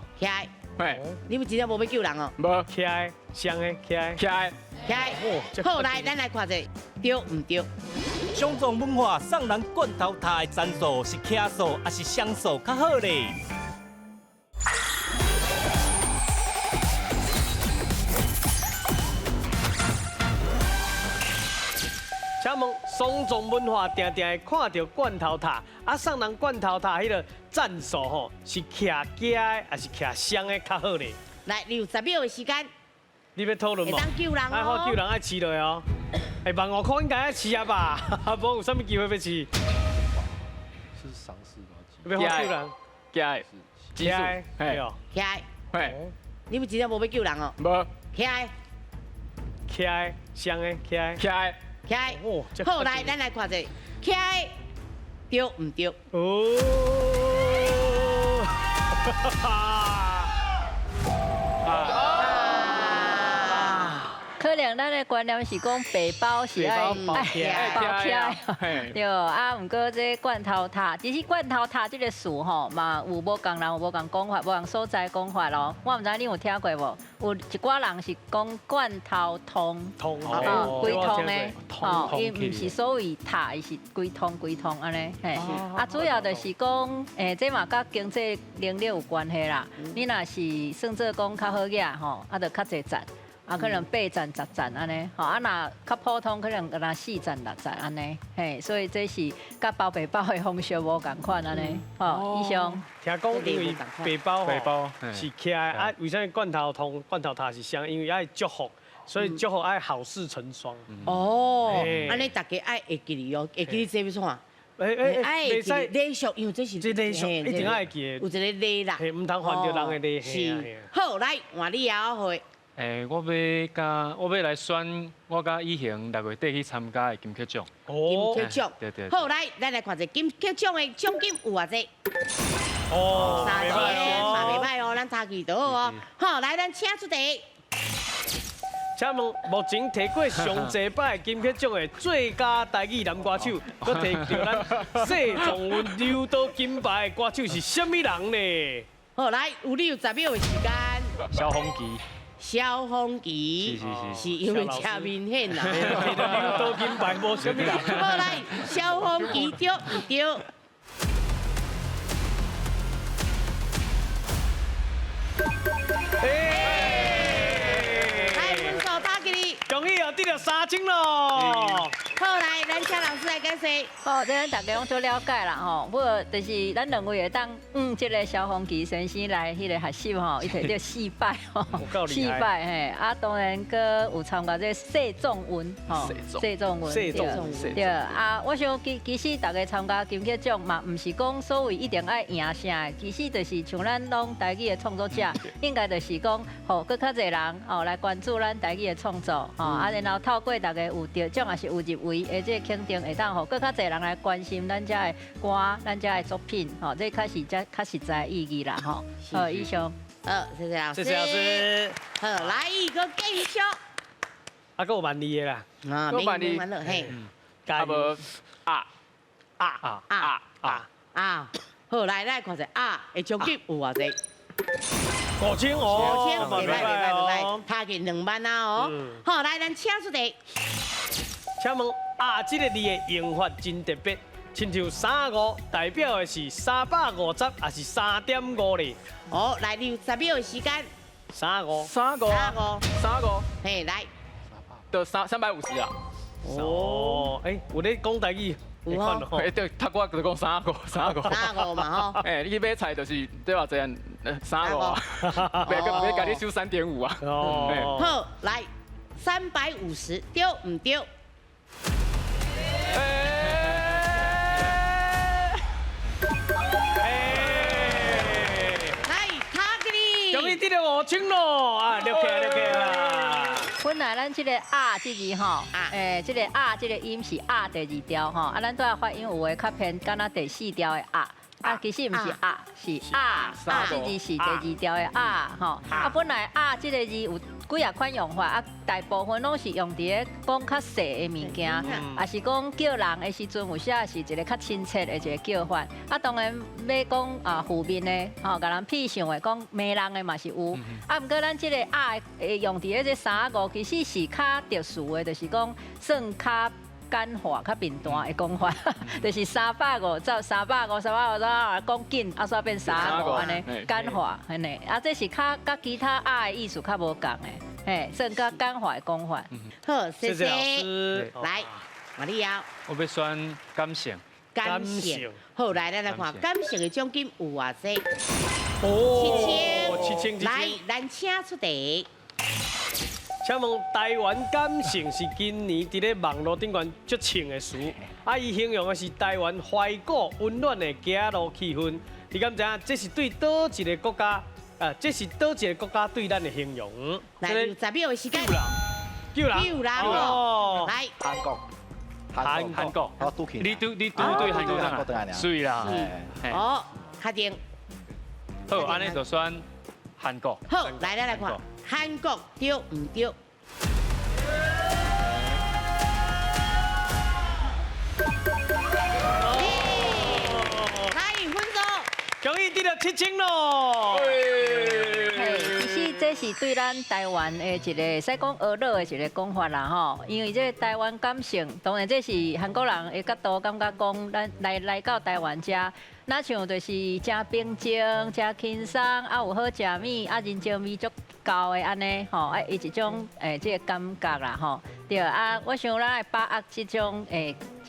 嘿，
你们真正无欲救人哦？
无。
徛的，双的，徛的。
徛
的。徛的。好，来，咱来看者，对毋对？
丧葬文化送人罐头塔的层数是徛数还是双数较好咧？
请问丧葬文化定定会看著罐头塔，啊，送人罐头塔彼个赞数吼，是徛家的还是徛双的较好咧？
来，你有10秒的时间。
你欲讨论无？
会当救人哦。
爱看救人爱饲落哦。欸，15块应该爱饲啊吧？无有啥物机会欲饲？
是丧事吗？
欲看救人？
徛的，
徛的，
嘿，
徛的，
嘿。
你们真正无欲救人哦？
无。
徛的，
徛的，双的，徛的，
徛的，
徛的。好，来，咱来看者，徛的，对毋对？
哦。
可能咱的观念是讲白包是爱包起来，对啊。毋过这罐头塔，其实罐头塔这个词吼，嘛有无仝人有无仝讲法，无仝所在讲法咯。我毋知你有听过无？有一寡人是讲罐头通，
通
哦，规通的，吼，伊毋是所谓塔，伊是规通规通按呢，嘿。啊，主要就是讲，这嘛佮经济能力有关系啦。你若是算做讲较好额吼，啊，就较济赞。啊，可能8层、10层按呢，吼啊，若较普通，可能干焦4层、6层按呢，嘿，所以这是佮包白包的方式无仝款按呢，吼，以上。
听讲因为白包吼是徛的，啊，为啥物罐头通、罐头塔是双？因为爱祝福，所以祝福爱好事成双。
哦，按呢大家爱会记哩哦，会记哩这欲创啥？爱会记礼俗，因为这是
这礼俗一定爱记的，
有一个礼啦，
嘿，毋通犯著人的礼。
是，好，来换你啊，会。
我欲来选我佮以行6月底去参加的金曲奖。
金曲奖。
对对。
好，来，咱来看者金曲奖的奖金有偌济？
哦，3000，
嘛袂歹哦，咱差距就好哦。好，来，咱请出题。
请问目前提过上济摆金曲奖的最佳台语男歌手，阁提著咱世壮运柔道金牌的歌手是啥物人呢？
好，來，有你有10秒的時間。
蕭風旗。
蕭風旗。
是是是。
是因為真明顯啦。
摕到金牌無啥物人。
好，來，蕭風旗對毋對？來，分數打給你。
恭喜哦，得著3000咯。
好，來，咱請老師來解釋。
好，這咱大家攏足了解啦吼。不過就是咱兩位會當這個蕭風旗先生來彼個學習吼，伊摕著4擺吼，4擺嘿。啊，當然閣有參加這個謝仲文吼，謝仲文，對。啊，我想其實大家參加金曲獎嘛，毋是講所謂一定愛贏啥的，其實就是像咱攏台語的創作者，應該就是講，予閣較濟人吼來關注咱台語的創作吼，啊，然後透過大家有得獎，也是有入圍的這個肯定，會當予閣較濟人來關心咱遮的歌，咱遮的作品，吼，這較是才較實在意義啦，吼。好，以上。
好，謝謝老師。
謝謝老師。
好，來一個繼續。
啊，閣有萬字的啦。
啊，免萬字，嘿。
啊無啊啊啊啊啊
啊！好，來，來看一下啊，的獎金有偌濟？5000
哦，5000，
袂歹袂歹袂歹，差近2萬啊哦。好，來，咱請出題。
請問啊，這個字的用法真特別，親像35代表的是350，還是3.5咧？
哦，來，你有10秒的時間。
35。
35。35。
嘿，來。
就350啊。
哦，欸，有咧講台語。有哦，
欸對，讀我就講35，35。
35嘛吼。
欸，你去買菜就是對偌濟人35啊，袂袂共你收3.5啊。
哦。
好，來，350對毋對？來，卡給你。
恭喜得著5000咯，啊，了起來了起來啦。
本來咱這個啊這字吼，這個啊這個音是啊第二調吼，啊，咱拄仔發音有的較偏，敢若第四調的啊，啊，其實毋是啊，是啊，啊這字是第二調的啊吼，啊，本來啊這個字有幾啊款用法，啊，大部分攏是用佇咧講較細的物件，也是講叫人的時陣，有時是一個較親切的一個叫法。啊，當然欲講啊負面的，吼，共人鄙視的，講罵人的嘛是有。啊，毋過咱這個啊會用佇咧這35，其實是較特殊的，就是講算較簡化、較平淡的講法，就是350、350、350，講緊，啊，煞變35按呢簡化，按呢，啊，這是較佮其他啊的意思較無仝的，嘿，算較簡化的講法。
好，謝
謝老師。
來，瑪利亞。
我欲選感性。
感性。好，來，咱來看感性的獎金有偌濟？
哦，7000。
來，咱請出題。
請問台灣感性是今年佇咧網路頂懸足衝的詞，啊，伊形容的是台灣懷古溫暖的行路氣氛。你敢知影這是對佗一個國家？啊，這是佗一個國家對咱的形容？
來，有10秒的時間。
救人，
救人哦！來，
韓國，
韓國，你拄對韓國人，水啦。
哦，確定。
好，按呢就選韓國。
好，來咱來看韓國對毋對？來，分數。
恭喜得著7000咯！
嘿，其實這是對咱台灣的一個，使講學樂的一個講法啦吼。因為這台灣感性，當然這是韓國人的角度，感覺講咱來到台灣遮，若像就是誠平靜、誠輕鬆，啊有好食物，啊人情味足夠的按呢吼，啊伊一種這個感覺啦吼。對啊，我想咱愛把握這種這個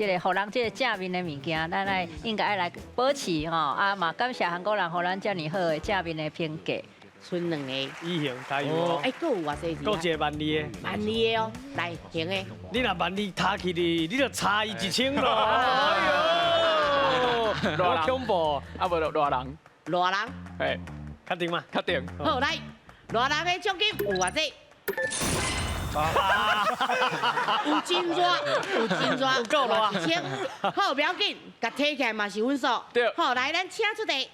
予人這個正面的物件，咱愛應該愛來保持吼。啊嘛感謝韓國人予咱遮爾好的正面的評價。
賰兩個，
以行加油哦！
哎，閣有偌濟字？
閣一個萬字的，
萬字的哦，來行的。
你若萬字讀起哩，你就差伊1000咯。哎呦，好恐怖！
啊無就賴人，
賴人，
嘿，
確定嗎？
確定。
好，來，賴人的獎金有偌濟？有真熱，有真熱，
有夠熱。
1000，好，不要緊，共提起來嘛是分數。
對。
好，來，咱請出題。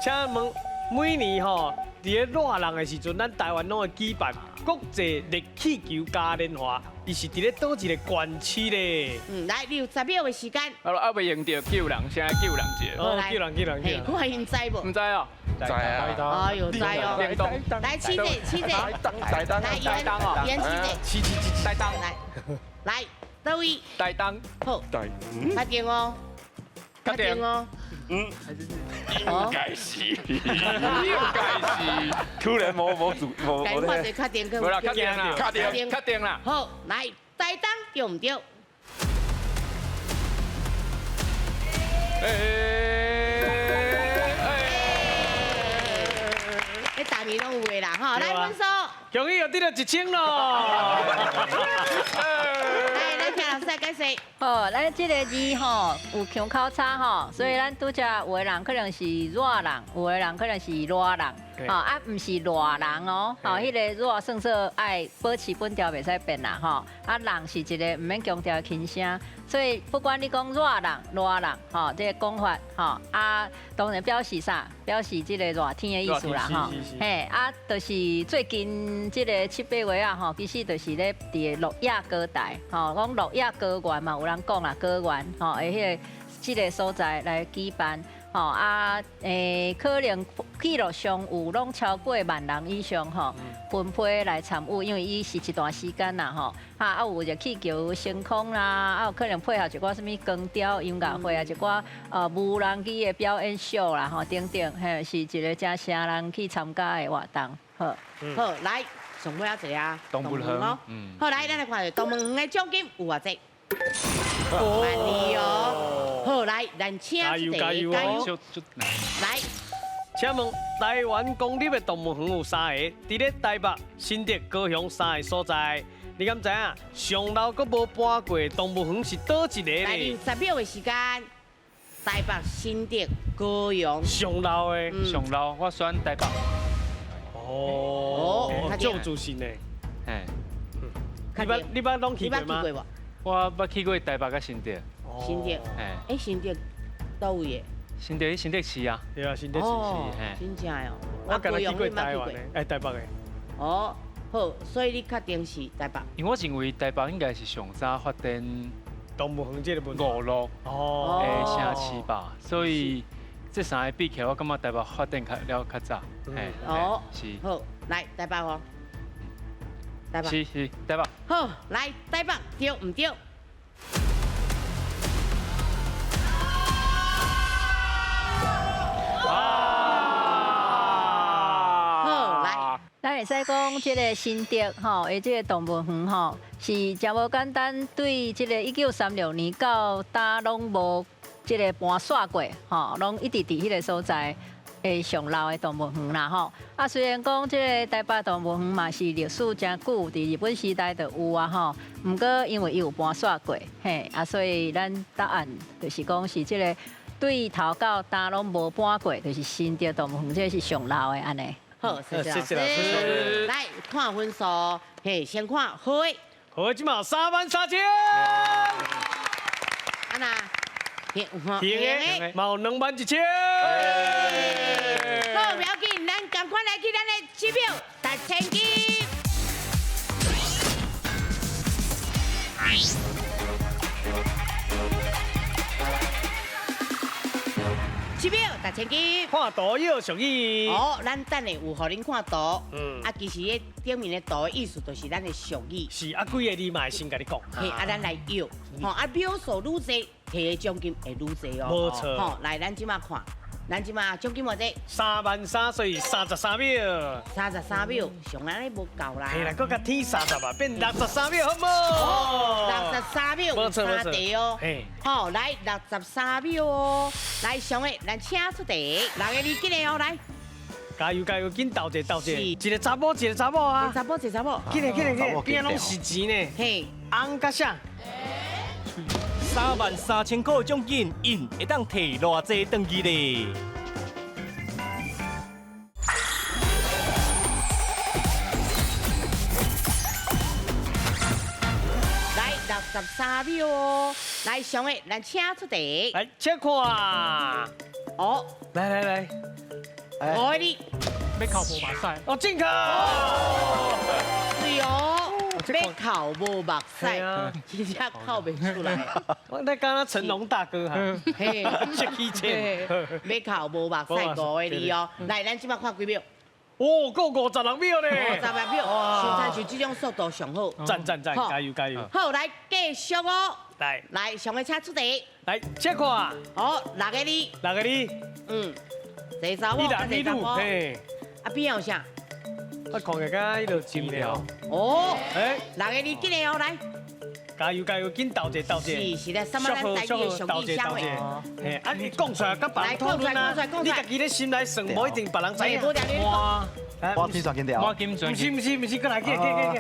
請問每年吼伫咧热人的时阵，咱台湾攏会举办国际热气球嘉年华，伊是伫咧佗一个县市咧？
嗯，来，你有10秒的时间。
好了，还未用著救人，先来救人一下。
哦，救人，救人，救人。
看𪜶知无？
毋知哦。
知啊。
哎呦，知哦。来，七姐，七姐。
台东，
来，台东哦。演七姐。
七七七，
台东。
来，来，佗位？
台东。
好。确定哦。确定哦。
嗯，应该是，
应该是。
突然无无主无
无咧。确定，
无啦，确定啦，确定，确定啦。
好，来，台东对毋对？欸，逐年拢有的啦，吼，来分数。
恭喜又得到1000咯！
来，咱听老师来解释。
好，咱这个字吼有腔口差吼，所以咱拄则有的人可能是热人，有的人可能是热人，吼啊，毋是热人哦，吼，彼个热算做爱保持本调袂使变啦，吼，啊，人是一个毋免强调的轻声，所以不管你讲热人、热人，吼，这个讲法，吼，啊，当然表示啥？表示这个热天的意思啦，吼，嘿，啊，就是最近这个7、8月啊，吼，其实就是咧伫鹿野高台，吼，讲鹿野高原嘛，有人讲啦，高原，吼，的彼个这个所在来举办，吼啊，可能记录上有拢超过1万人以上，吼，分批来参与，因为伊是一段时间啦，吼，啊有热气球升空啦，啊有可能配合一寡啥物光雕音乐会啊，一寡无人机的表演秀啦，吼等等，嘿，是一个真城人去参加的活动，好，
好，来。上尾仔一个啊，
动物园哦。
好，来，咱来看下动物园的奖金有偌济？万二哦。好，来，咱请出题，
加油加油！
来，
请问台湾公立的动物园有3个，伫咧台北、新竹、高雄3个所在。你敢知影上老阁无搬过的动物园是佗一个
咧？来，10秒的时间，台北、新竹、高雄。
上老的，
上老，我选台北。
哦，足自信的，
嘿，
你捌拢去过吗？
我捌去过台北佮新竹。
新竹，哎，新竹佗位的？
新竹，新竹市啊。
对啊，新竹市。
真正哦。
我敢若去过台湾的，哎，台北的。
哦，好，所以你确定是台北？
因为我认为台北应该是上早发展
动物园这个文
娱乐的城市吧，所以。这3个比起来，我感觉台北发展较了较早。
哦，
是。
好，来台北哦，台北。
是是台北。
好，来台北对毋对？好，来，
咱会使讲这个新竹吼，的这个动物园吼，是真无简单，对这个1936年到今拢无。这个搬煞过，吼，拢一直伫彼个所在的上老的动物园啦，吼。啊，虽然讲这个台北动物园嘛是历史真久，伫日本时代就有啊，吼。毋过因为伊有搬煞过，嘿，啊，所以咱答案就是讲是这个对头到今拢无搬过，就是新竹动物园，这是上老的按呢。
好，谢谢老师。来看分数，嘿，先看好的，
好的，这马33000。
啊那。停
的，嘛有21000。
好，不要紧，咱赶快来去咱的7秒达千金。7秒达千金。
看图要俗语。
哦，咱等下有予恁看图。嗯。啊，其实彼顶面的图的意思就是咱的俗语。
是啊，几个字嘛会先共你讲。
嘿，啊，咱来摇。吼，啊，秒数愈济，摕的奖金会愈济哦。
无错。
吼，来，咱这马看，咱这马奖金偌济？33000，
所以33秒。
33秒，上安呢无够啦。
嘿啦，阁共添30啊，变63秒，好无
？63秒，
无错
无错。哦。嘿。好，来63秒哦。来，上个，咱请出题，6个字紧的哦，来。
加油加油，紧斗者斗者，一个查某一个查某啊。
一个查某一个查某。
紧来紧来紧来，边仔拢是钱呢。
嘿。
红甲啥？
33000块的奖金，𪜶会当提偌济转去咧？
来63秒哦，来上个，咱请出题。
来，请看。
哦，
来来来，5
个字。
欲哭無目屎。
哦，正確。
對哦，欲哭無目屎，真正哭袂出來。
我那剛剛成龍大哥哈，
嘿，
出氣錢。
欲哭無目屎五个字哦。來，咱這擺看幾秒？
哦，夠56秒呢。
56秒，上親像這種速度上好。
讚讚讚，加油加油！
好，來繼續哦。
來
來，上個請出題。
來，這看。
好，6個字。
6個字。
嗯，一查某，一查某。
嘿。
啊，邊有啥？
我看起敢彼落真了。
哦。欸，6個字，緊來哦，來。
加油加油，緊鬥者鬥者。
是是咧，什麼咱台語的俗語啥話？
嘿，啊你講出來，佮別人討論啊。你家己咧心內算，無一定別人知影。
哇！我金磚金條。
我金磚。
毋是毋是毋是，閣來，過過過過。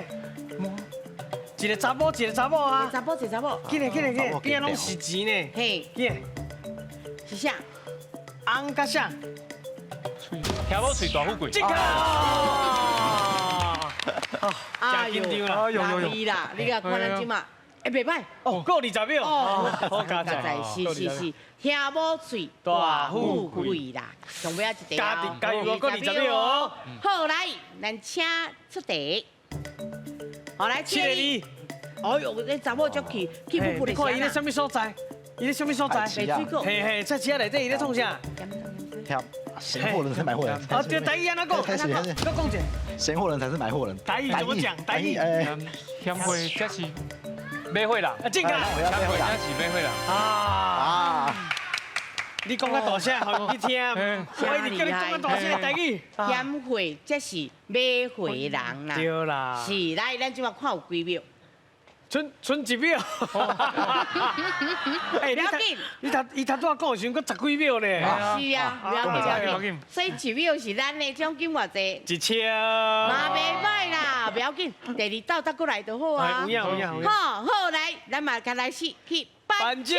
一个查某，一个查某啊！
查某，一个查某。
紧来，紧来，紧来，边仔拢是钱呢。
嘿，
紧来。
是啥？
翁佮啥？
听某喙大富贵。
这个。啊，真紧张啦！
哎呦啦，你甲看咱这马，欸，袂歹。
哦，够20秒。
哦，
好加载，
是是是，听某喙大富贵啦。上尾仔一题
加加油，够20秒哦。
好，来，咱请出题。好，来，
七个字。
哎呦，这查某足气，气噗噗的。
你看伊咧啥物所在？伊咧啥物所在？
卖水果。
嘿嘿，菜市仔内底伊咧创啥？
闲货人才是买货人。
啊，对，台语按怎讲？
开始，
开始，阁讲一下。
闲货人才是买货人。
台语怎么讲？台语。
嫌货才是
买货人。
啊，正确。
嫌货才是买货人。
啊啊！你讲较大声，予伊听。我一直叫你讲较大声，台语。
嫌货才是买货人啦。
对啦。
是，来，咱这摆看有几秒？
剩1秒。欸，
不要紧。
伊头拄仔讲的时阵，阁10几秒呢。
是啊，不要紧，不要紧。所以1秒是咱的奖金偌济
？1000。
嘛袂歹啦，不要紧，第二道再过来就好啊。
有影有影。
好，好来，咱嘛来始去颁奖。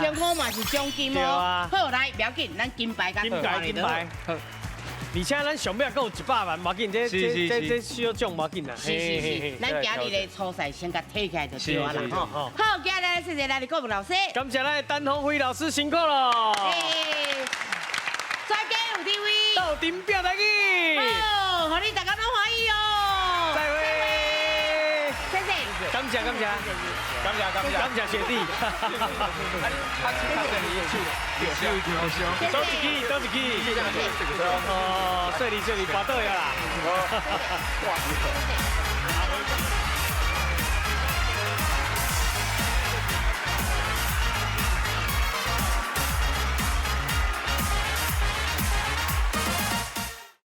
1000块嘛是奖金哦。好，来，不要紧，咱金牌
金牌金牌。好，而且咱上尾阁有100万，无要紧，这需要奖无要紧啦。
是是是，咱今日的初赛先共提起来就对啊啦。好，今日谢谢咱的顾问老师，
感谢咱的陈鸿辉老师辛苦了。
再见，有地位。
斗阵拼台语。
好，予你大家拢欢喜哦。
再会。
谢谢。
感谢感谢。
感谢感谢
感谢学弟。多一支，多一支。哦，顺利顺利，跋倒呀啦。